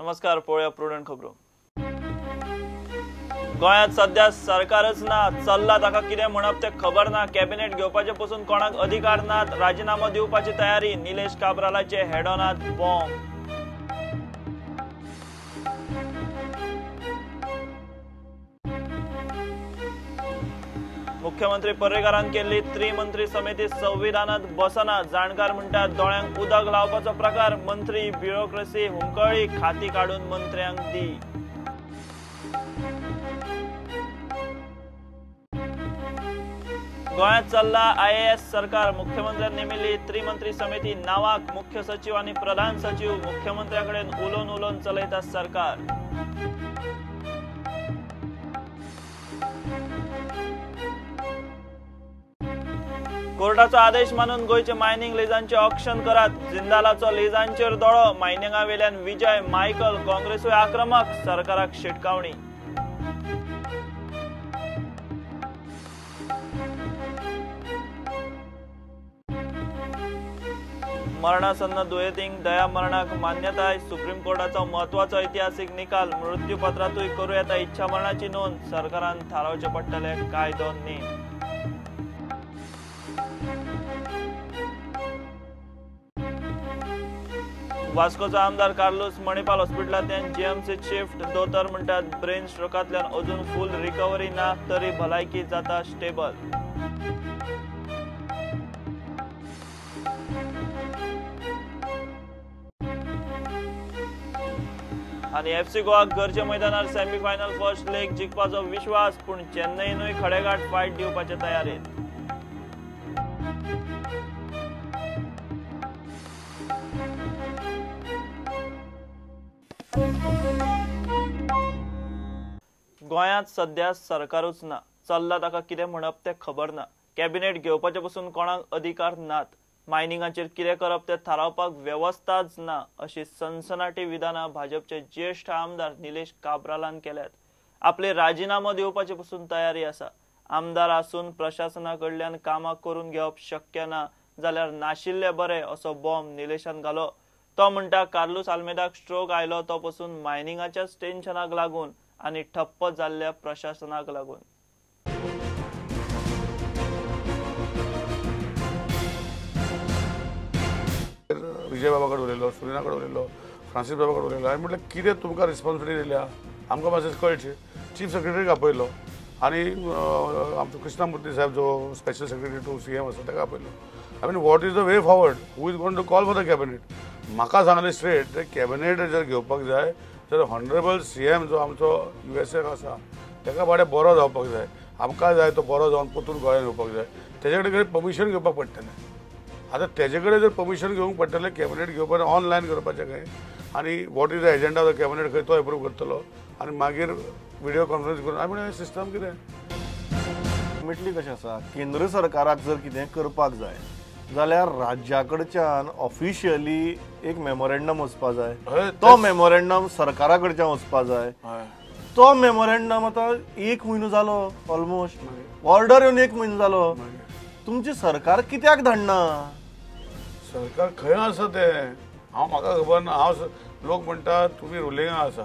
नमस्कार, पळोवया प्रुडंट खबरो. गोंयांत सध्या सरकारच ना, चल्ला ताका कितें म्हणप तें खबर ना. कॅबिनेट घेवपाचे पसून कोणाक अधिकार नात, राजिनामो दिवपाची तयारी. निलेश काब्रालाचे हेडॉनात बॉम्ब. मुख्यमंत्री पर्रीकारान केल्ली त्रिमंत्री समिती संविधानात बसना. जाणकार म्हणटात दोळ्यांक उदक लावपाचो प्रकार. मंत्री ब्युरोक्रेसी हुमकळी, खाती काडून मंत्र्यांक दी. गोंयांत चल्ला IAS सरकार. मुख्यमंत्र्यान नेमिल्ली त्रिमंत्री समिती नावाक मुख्य सचिव आनी प्रधान सचिव. मुख्यमंत्र्या कडेन उलोवन उलोवन चलयता सरकार. कोर्टाचो आदेश मानून गोंयचे मायनिंग लिजांचे ऑक्शन करात. जिंदालाचो लिजांचेर दोळो. मायनिंगा वेल्यान विजय मायकल. काँग्रेसूय आक्रमक, सरकाराक शिटकावणी. मरणासन्न दुयेंतींक दया मरणाक मान्यताय. सुप्रीम कोर्टाचो म्हत्वाचो इतिहासीक निकाल. मृत्यूपत्रांतूय करूं येता इच्छा मरणाची नोंद. सरकारान थारावचें पडटलें कायदो नेम. वास्कोचो आमदार कार्लूस मणिपाल हॉस्पिटलांतल्यान जीएमसी शिफ्ट. दोतोर म्हणटात ब्रेन स्ट्रोकांतल्यान अजून फूल रिकव्हरी ना, तरी भलायकी जाता स्टेबल. आनी एफसी गोवाक घरच्या मैदानार सेमीफायनल फर्स्ट लेग जिखपाचो विश्वास, पूण चेन्नईनूय खडेगांठ फायट दिवपाचे तयारेंत. गोंयांत सध्या सरकारूच ना, चल्ला ताका कितें म्हणप तें खबर ना. कॅबिनेट घेवपाचे पसून कोणाक अधिकार नात. मायनिंगाचेर कितें करप तें थारावपाक वेवस्थाच ना, अशी सनसनाटी विधानां भाजपचे ज्येश्ठ आमदार निलेश काब्रालान केल्यात. आपले राजिनामो दिवपाचे पसून तयारी आसा. आमदार आसून प्रशासना कडल्यान कामां करून घेवप शक्य ना जाल्यार नाशिल्ले बरे, असो बॉम्ब निलेशान घालो. तो म्हणटा कार्लूस आल्मेदाक स्ट्रोक आयलो तो पसून मायनिंगाच्याच टेन्शनाक लागून आनी ठप्प जाल्ल्या प्रशासनाक लागून. विजय बाबा कडेन उलयलो, सुरिना कडेन उलयलो, फ्रांसीस बाबा कडेन उलयलो. हांवें म्हटलें कितें तुमकां रिस्पॉन्सिबिलिटी दिल्या आमकां मातशें कळचें. चीफ सेक्रेटरीक आपयलो आनी आमचो कृष्णमूर्ती साहेब जो स्पेशल सेक्रेटरी टू CM आसा ताका आपयलो. I mean what is the way forward, who is going to call for the cabinet. म्हाका सांगलें स्ट्रेट, ते कॅबिनेट जर घेवपाक जाय तर ऑनरेबल CM जो आमचो USA आसा ताका बाडे बरो जावपाक जाय. आमकां जाय तो बरो जावन परतून गोंयांत येवपाक जाय. तेजे कडेन परमिशन घेवपाक पडटलें. आतां तेजे कडेन जर परमिशन घेवंक पडटलें, कॅबिनेट घेवपाक ऑनलायन करपाचें खंय, आनी what is the agenda of the cabinet खंय तो एप्रूव करतलो आनी मागीर विडियो कॉन्फरन्स करून. I mean system कितें अल्टिमेटली कशें आसा, केंद्र सरकाराक जर कितें करपाक जाय जाल्यार राज्या कडच्यान ऑफिशियली एक मेमोरेंडम वचपा जाय. तो मेमोरेंडम सरकारा कडच्यान वचपा जाय. तो मेमोरेंडम आतां एक म्हयनो जालो, ऑलमोस्ट ऑर्डर येवन एक म्हयनो जालो. तुमचें सरकार कित्याक धाडना? सरकार खंय आसा तें हांव म्हाका खबर ना. हांव लोक म्हणटा तुमी रुलिंगा आसा,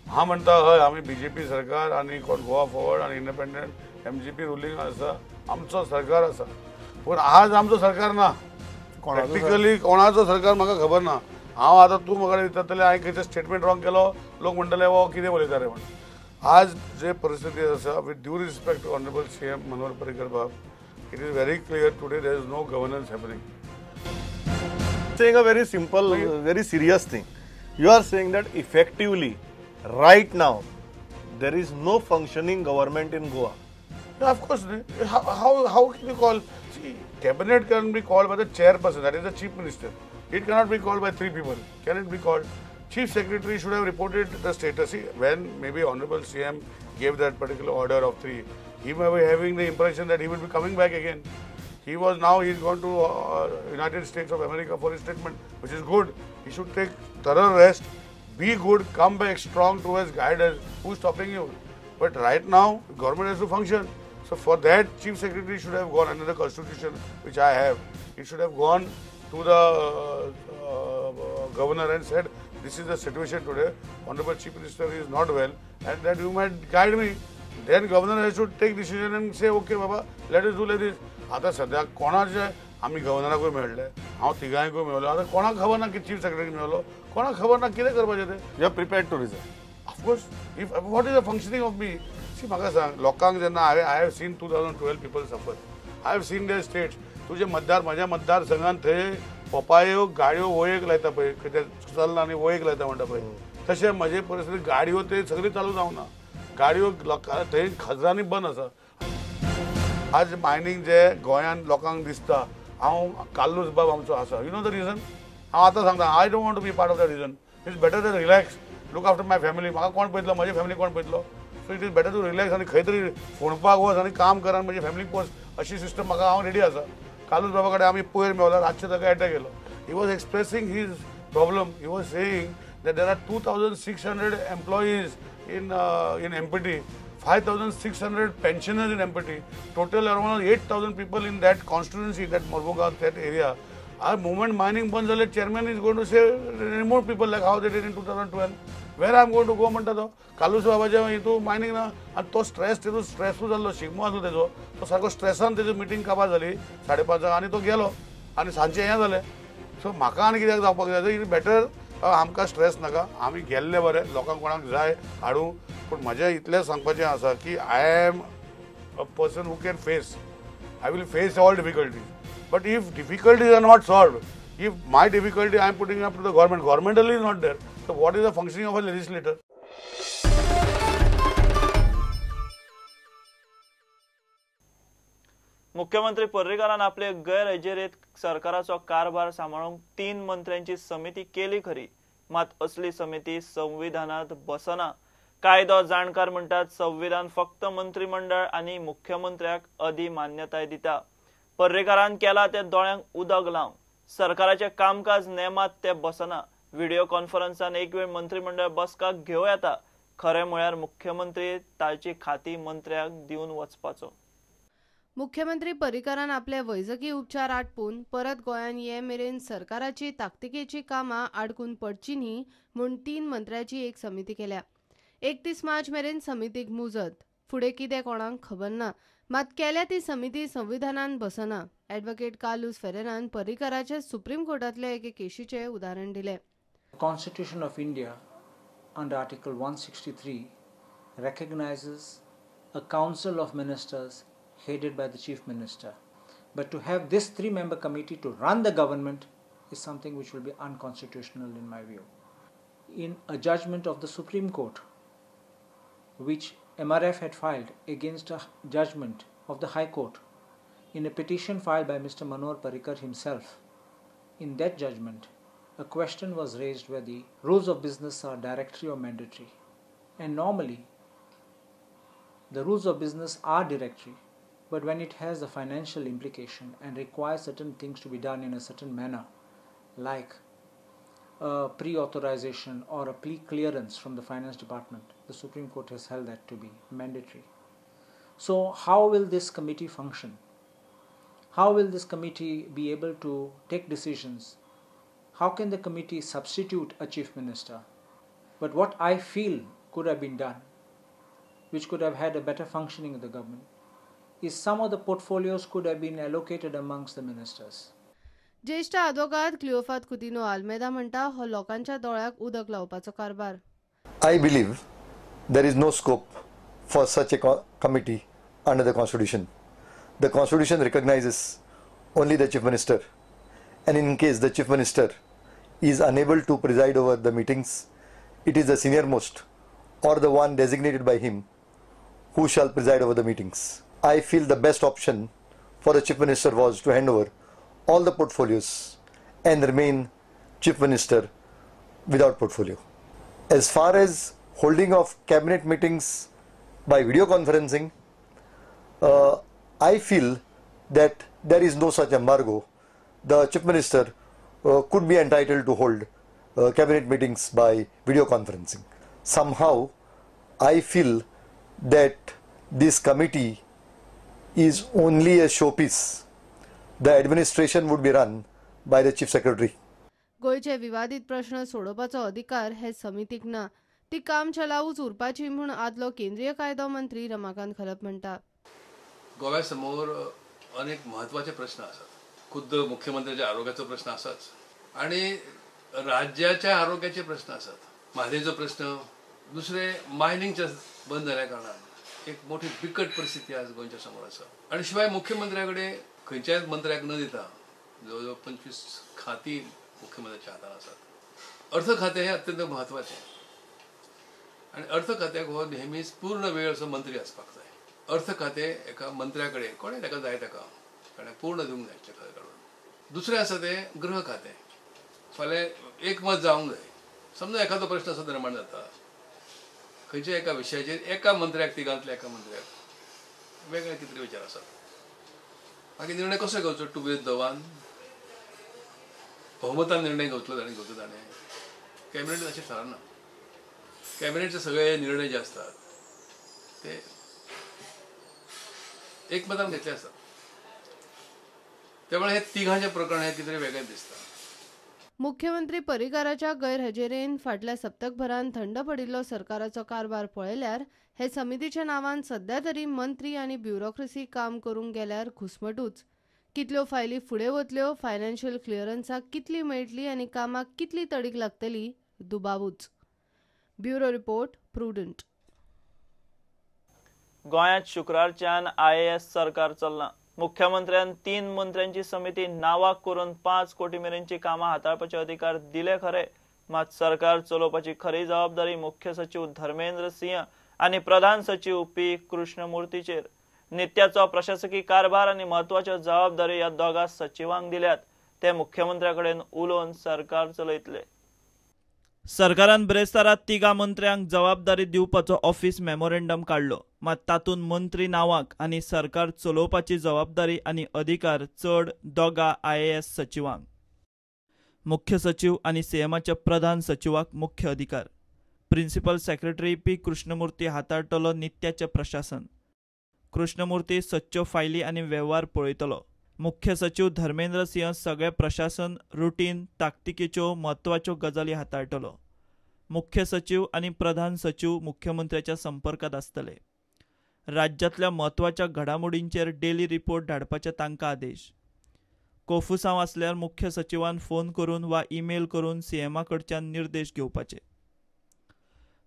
हांव म्हणटा हय आमी BJP सरकार आनी कोण गोवा फॉरवर्ड आनी इंडिपेंडंट MGP ruling आसा, आमचो सरकार आसा. पूण आज आमचो सरकार ना. प्रॅक्टिकली कोणाचो सरकार म्हाका खबर ना. हांव आतां तूं म्हाका विचारतलें हांवें खंयचें स्टेटमेंट रॉंग केलो, लोक म्हणटले हो कितें उलयता रे म्हण. आज जे परिस्थिती आसा, with due respect to honourable CM Manohar Parrikar बाब, it is very clear today there is no governance happening. Saying a very simple, very serious thing. You are saying that effectively, right now, there is no functioning government in Goa. No, of course. How can you call? See, cabinet can be called by the chairperson, that is the chief minister. It cannot be called by three people. Can it be called? Chief secretary should have reported the status. See, when maybe honorable CM gave that particular order of three, he may be having the impression that he will be coming back again. He was now, he's gone to United States of America for his treatment, which is good. He should take thorough rest, be good, come back strong to his guidance. Who's stopping you? But right now, government has to function. So for that, Chief Secretary should have gone under the constitution, which I have. He should have gone to the governor and said this is the situation today, honourable chief minister is not well and that you might guide me. Then governor has to take decision and say okay Baba let us do like this. आतां सद्याक कोणाचे आमी गव्हर्नराकूय मेळ्ळे, हांव तिगांयकूय मेळलो, आतां कोणाक खबर ना की चीफ सेक्रेटरी मेळलो, कोणाक खबर ना कितें करपाचें तें. You are prepared to resign? Of course. If what is the functioning of me? See म्हाका सांग, लोकांक जेन्ना हांवें I have seen 2012 people suffer, I have seen their states. तुजे मतदार म्हज्या मतदारसंघान थंय पोपायो गाडयो वयेक लायता पळय, कितें चल्ला आनी वयेक लायता म्हणटा पळय, तशें म्हजे परिस्थिती गाडयो ते सगळी चालू जावना, गाडयो लोकां थंय खजरांनी बंद आसा. आज मायनींग जे गोंयांत लोकांक दिसता, हांव कार्लूस बाब आमचो आसा, you know the reason, हांव आतां सांगता I don't want to be part of the reason. It's better to relax, look after my family. म्हाका कोण पळयतलो, म्हजी फॅमिली कोण पळयतलो? So it is better to relax आनी खंय तरी फोंडपाक वच आनी काम कर आनी म्हजी फॅमिलीक पोस, अशी सिस्टम म्हाका हांव रेडी आसा. कार्लूस बाबा कडेन आमी पयर मेवला, रातचे ताका एटॅक केलो. He was expressing his problem. He was saying that there are 2,600 employees in MPT, 5,600 pensioners in MPT, total around 8,000 people in that constituency, that Mormugao, that area. Our movement mining बंद जाले, chairman is going to say remove people like how they did in 2012. Where I am going to go म्हणटा तो. कार्लूस बाबाच्या हितून mining ना, आनी तो stress तेजो स्ट्रेसूच जाल्लो, शिगमो आसलो तेजो, तो सारको स्ट्रेसान तेजी मिटींग काबार जाली 5:30 आनी तो गेलो आनी सांजचें हें जालें. सो म्हाका आनी कित्याक जावपाक जाय, it better आमकां स्ट्रेस नाका, आमी गेल्ले बरें, लोकांक कोणाक जाय हाडूं. पूण म्हजें इतलें सांगपाचें आसा की I am a person who can face, I will face all difficulties. But if difficulties are not solved, if my difficulty I am putting up to the government, government is not there, so what is the functioning of a legislator? मुख्यमंत्री पर्रीकारान आपले गैरहजेरेंत सरकाराचो कारभार सांबाळूंक 3 मंत्र्यांची समिती केली खरी, मात असली समिती संविधानात बसना. कायदो जाणकार म्हणटात संविधान फक्त मंत्रिमंडळ आनी मुख्यमंत्र्याक अधिमान्यताय दिता. पर्रीकारान केला ते दोळ्यांक उदक लावन, सरकाराचें कामकाज नेमात ते बसना. व्हिडिओ कॉन्फरन्सान एक वेळ मंत्रिमंडळ बसका घेवं येता, खरें म्हळ्यार मुख्यमंत्री ताची खाती मंत्र्याक दिवन वचपाचो. मुख्यमंत्री पर्रीकारान आपले वैजकी उपचार आटपून परत गोंयांत ये मेरेन सरकाराची ताकतिकेची कामां आडकून पडची न्ही म्हूण 3 मंत्र्याची एक समिती केल्या. 31 मार्च मेरेन समितीक मुजत, फुडें कितें कोणाक खबर ना, मात केल्या ती समिती संविधानान बसना. ॲडव्होकेट कार्लूस फेरेरान पर्रीकाराचे सुप्रीम कोर्टांतले एके केशीचें उदाहरण दिलें. Constitution of India under Article 163 recognizes a council of ministers headed by the chief minister. But to have this 3-member committee to run the government is something which will be unconstitutional in my view. In a judgment of the Supreme Court, which MRF had filed against a judgment of the High Court in a petition filed by Mr. Manohar Parrikar himself, in that judgment, a question was raised whether the rules of business are directory or mandatory. And normally, the rules of business are directory, but when it has a financial implication and requires certain things to be done in a certain manner, like a pre-authorization or a pre-clearance from the finance department, the Supreme Court has held that to be mandatory. So how will this committee function? How will this committee be able to take decisions? How can the committee substitute a chief minister? But what I feel could have been done, which could have had a better functioning of the government, is some of the portfolios could have been allocated amongst the ministers. ज्येष्ठ आदवोगाद क्लिओफात कुतिनो आल्मेदा म्हणटा हो लोकांच्या दोळ्याक उदक लावपाचो कारभार. I believe there is no scope for such a committee under the Constitution. The Constitution recognizes only the Chief Minister, and in case the Chief Minister is unable to preside over the meetings, it is the senior most or the one designated by him who shall preside over the meetings. I feel the best option for the Chief Minister was to hand over all the portfolios and remain Chief Minister without portfolio. As far as holding of cabinet meetings by video conferencing, I feel that there is no such embargo. The Chief Minister could be entitled to hold cabinet meetings by video conferencing. Somehow, I feel that this committee is only a showpiece. The administration would be run by the Chief Secretary. गोंयचे विवादीत प्रश्न सोडोवपाचो अधिकार हे समितीक ना, ती काम चलावूच उरपाची म्हूण आदलो केंद्रीय कायदो मंत्री रमाकांत खलप म्हणटा. गोव्या समोर अनेक महत्वाचे प्रश्न आसात. खुद्द मुख्यमंत्र्याच्या आरोग्याचो प्रश्न आसाच आणि राज्याच्या आरोग्याचे प्रश्न आसात. म्हादयचो प्रश्न, दुसरे मायनिंगचे बंद जाल्या कारणान एक मोठी बिकट परिस्थिती आज गोंयच्या समोर आसा. आनी शिवाय मुख्यमंत्र्या कडेन खंयच्याच मंत्र्याक न दिता जवळ जवळ 25 खाती मुख्यमंत्र्याच्या हातान आसात. अर्थ खातें हें अत्यंत म्हत्वाचें आनी अर्थ खात्याक हो नेहमीच पूर्ण वेळ असो मंत्री आसपाक जाय. अर्थ खातें एका मंत्र्या कडेन कोणें ताका जाय ताका ताणें पूर्ण दिवंक जाय चक्कर काडून. दुसरें आसा तें गृह खातें. फाल्यां एकमत जावंक जाय. समजा एखादो प्रश्न असो निर्माण जाता खंयच्या एका विशयाचेर एका मंत्र्याक, तिगांतल्या एका मंत्र्याक वेगळे कितें विचार आसात, मागीर निर्णय कसो घेवचो? टू विथ the one बहुमतान निर्णय घेतलो ताणें, घेवचो ताणें. कॅबिनेट अशें थारना. कॅबिनेटचे सगळे निर्णय जे आसतात ते एकमतान घेतले आसतात. त्यामुळे हे तिघांचे प्रकरण हे कितें वेगळें दिसता. मुख्यमंत्री पर्रीकाराच्या गैरहजेरेन फाटल्या सप्तकभरान थंड पडिल्लो सरकाराचो कारभार पळयल्यार हे समितीच्या नांवान सध्या तरी मंत्री आनी ब्युरोक्रेसी काम करूंक गेल्यार घुस्मटूच. कितल्यो फायली फुडें वतल्यो, फायनान्शियल क्लियरन्साक कितली मेळटली आनी कामाक कितली तडीक लागतली दुबावूच. Bureau report, Prudent. गोंयांत शुक्रारच्यान IAS सरकार चल्लां. मुख्यमंत्र्यान 3 मंत्र्यांची समिती नावाक करून 5 कोटी मेरेनची कामां हाताळपाचे अधिकार दिले खरे, मात सरकार चलोवपाची खरी जबाबदारी मुख्य सचिव धर्मेंद्र सिंह आनी प्रधान सचिव पी कृष्णमूर्तीचेर. नित्याचो प्रशासकी कारभार आनी म्हत्वाच्यो जबाबदारी ह्या दोगा सचिवांक दिल्यात. ते मुख्यमंत्र्या कडेन उलोवन सरकार चलयतले. सरकारान ब्रेस्तारा 3 मंत्र्यांक जबाबदारी दिवपाचो ऑफिस मेमोरेंडम काडलो, मात तातूंत मंत्री नांवाक आनी सरकार चलोवपाची जबाबदारी आनी अधिकार चड दोगा IAS सचिवांक. मुख्य सचिव आनी सीएमाच्या प्रधान सचिवाक मुख्य अधिकार. प्रिन्सिपल सेक्रेटरी पी कृष्णमूर्ती हाताळटलो नित्याचें प्रशासन. कृष्णमूर्ती सच्च्यो फायली आनी वेव्हार पळयतलो. मुख्य सचिव धर्मेंद्र सिंह सगळें प्रशासन, रुटीन, ताकतिकेच्यो म्हत्वाच्यो गजाली हाताळटलो. मुख्य सचिव आनी प्रधान सचिव मुख्यमंत्र्याच्या संपर्कांत आसतले. राज्यांतल्या म्हत्वाच्या घडामोडींचेर डेली रिपोर्ट धाडपाचे तांकां आदेश. कोफुसांव आसल्यार मुख्य सचिवान फोन करून वा ईमेल करून सीएमा कडच्यान निर्देश घेवपाचे.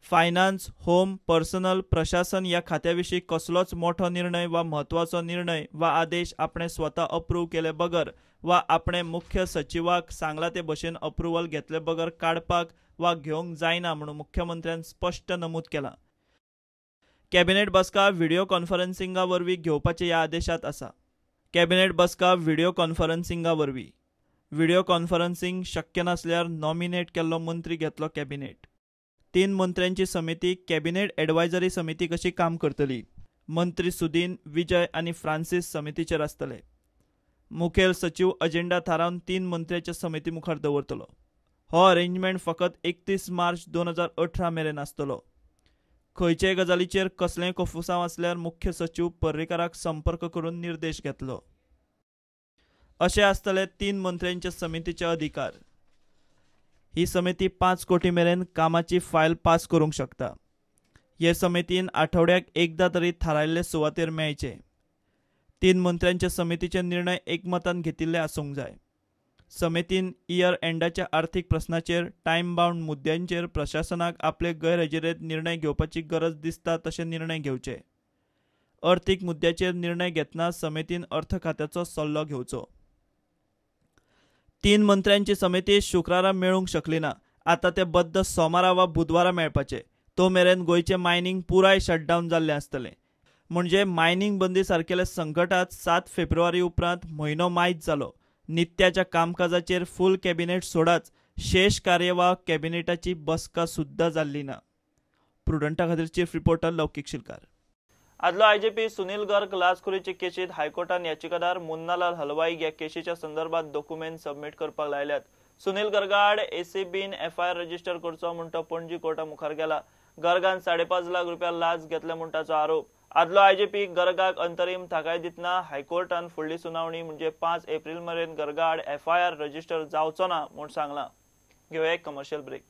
फायनान्स, होम, पर्सनल, प्रशासन ह्या खात्या विशीं कसलोच मोठो निर्णय वा म्हत्वाचो निर्णय वा आदेश आपणे स्वता अप्रूव केले बगर वा आपणे मुख्य सचिवाक सांगला ते भशेन अप्रुवल घेतले बगर काडपाक वा घेवंक जायना म्हणून मुख्यमंत्र्यान स्पश्ट नमूद केलां. कॅबिनेट बसका व्हिडिओ कॉन्फरन्सिंगा वरवीं घेवपाचे ह्या आदेशांत आसा. कॅबिनेट बसका व्हिडिओ कॉन्फरन्सिंगा वरवीं. व्हिडिओ कॉन्फरन्सिंग शक्य नासल्यार नॉमिनेट केल्लो मंत्री घेतलो कॅबिनेट. 3 मंत्र्यांची समिती कॅबिनेट एडवायजरी समिती कशी काम करतली. मंत्री सुदीन, विजय आनी फ्रांसीस समितीचेर आसतले. मुखेल सचिव अजेंडा थारावन 3 मंत्र्यांच्या समिती मुखार दवरतलो. हो अरेंजमेंट फकत 31 मार्च 2018 मेरेन आसतलो. खंयचेय गजालीचेर कसलेंय कोफुसांव आसल्यार मुख्य सचिव पर्रीकाराक संपर्क करून निर्देश घेतलो. अशे आसतले 3 मंत्र्यांच्या समितीचे अधिकार. ही समिती 5 कोटी मेरेन कामाची फायल पास करूंक शकता. हे समितीन आठवड्याक एकदा तरी थारायल्ले सुवातेर मेळचे. 3 मंत्र्यांच्या समितीचे निर्णय एकमतान घेतिल्ले आसूंक जाय. समितीन इयर एंडाच्या आर्थीक प्रश्नाचेर, टायम बाउंड मुद्द्यांचेर प्रशासनाक आपले गैरहजेरेंत निर्णय घेवपाची गरज दिसता तशे निर्णय घेवचे. अर्थीक मुद्द्याचेर निर्णय घेतना समितीन अर्थ खात्याचो सल्लो घेवचो. 3 मंत्र्यांची समिती शुक्रारा मेळूंक शकली ना. आतां ते बद्द सोमारा वा बुधवारा मेळपाचे. तो मेरेन गोंयचें मायनिंग पुराय शटडावन जाल्लें आसतलें. म्हणजे मायनिंग बंदी सारकेल्या संकटात 7 फेब्रुवारी उपरांत म्हयनो मायज जालो. नित्याच्या कामकाजाचेर फूल कॅबिनेट सोडाच, शेष कार्यवाह कॅबिनेटाची बसका सुद्दां जाल्ली ना. प्रुडंटा खातीर चीफ रिपोर्टर लौकीक शिलकार. आदलो IGP Sunil Garg लाचखोरीचे केशीत हायकोर्टान याचिकादार मुन्नालाल हलवाई ह्या केशीच्या संदर्भात डॉक्युमेंट सबमिट करपाक लायल्यात. सुनील गर्गाड एसीबीन एफआयआर रजिस्टर करचो म्हूण तो पणजी कोर्टा मुखार गेला. गर्गान 5.5 लाख रुपया लाच घेतले म्हूण ताचो आरोप. आदलो आयजीपी गर्गाक अंतरीम थाकाय दितना हायकोर्टान फुडली सुनावणी म्हणजे 5 एप्रिल मेरेन गर्गाड एफआयआर रजिस्टर जावचो ना म्हूण सांगलां. घेवया एक कमर्शियल ब्रेक.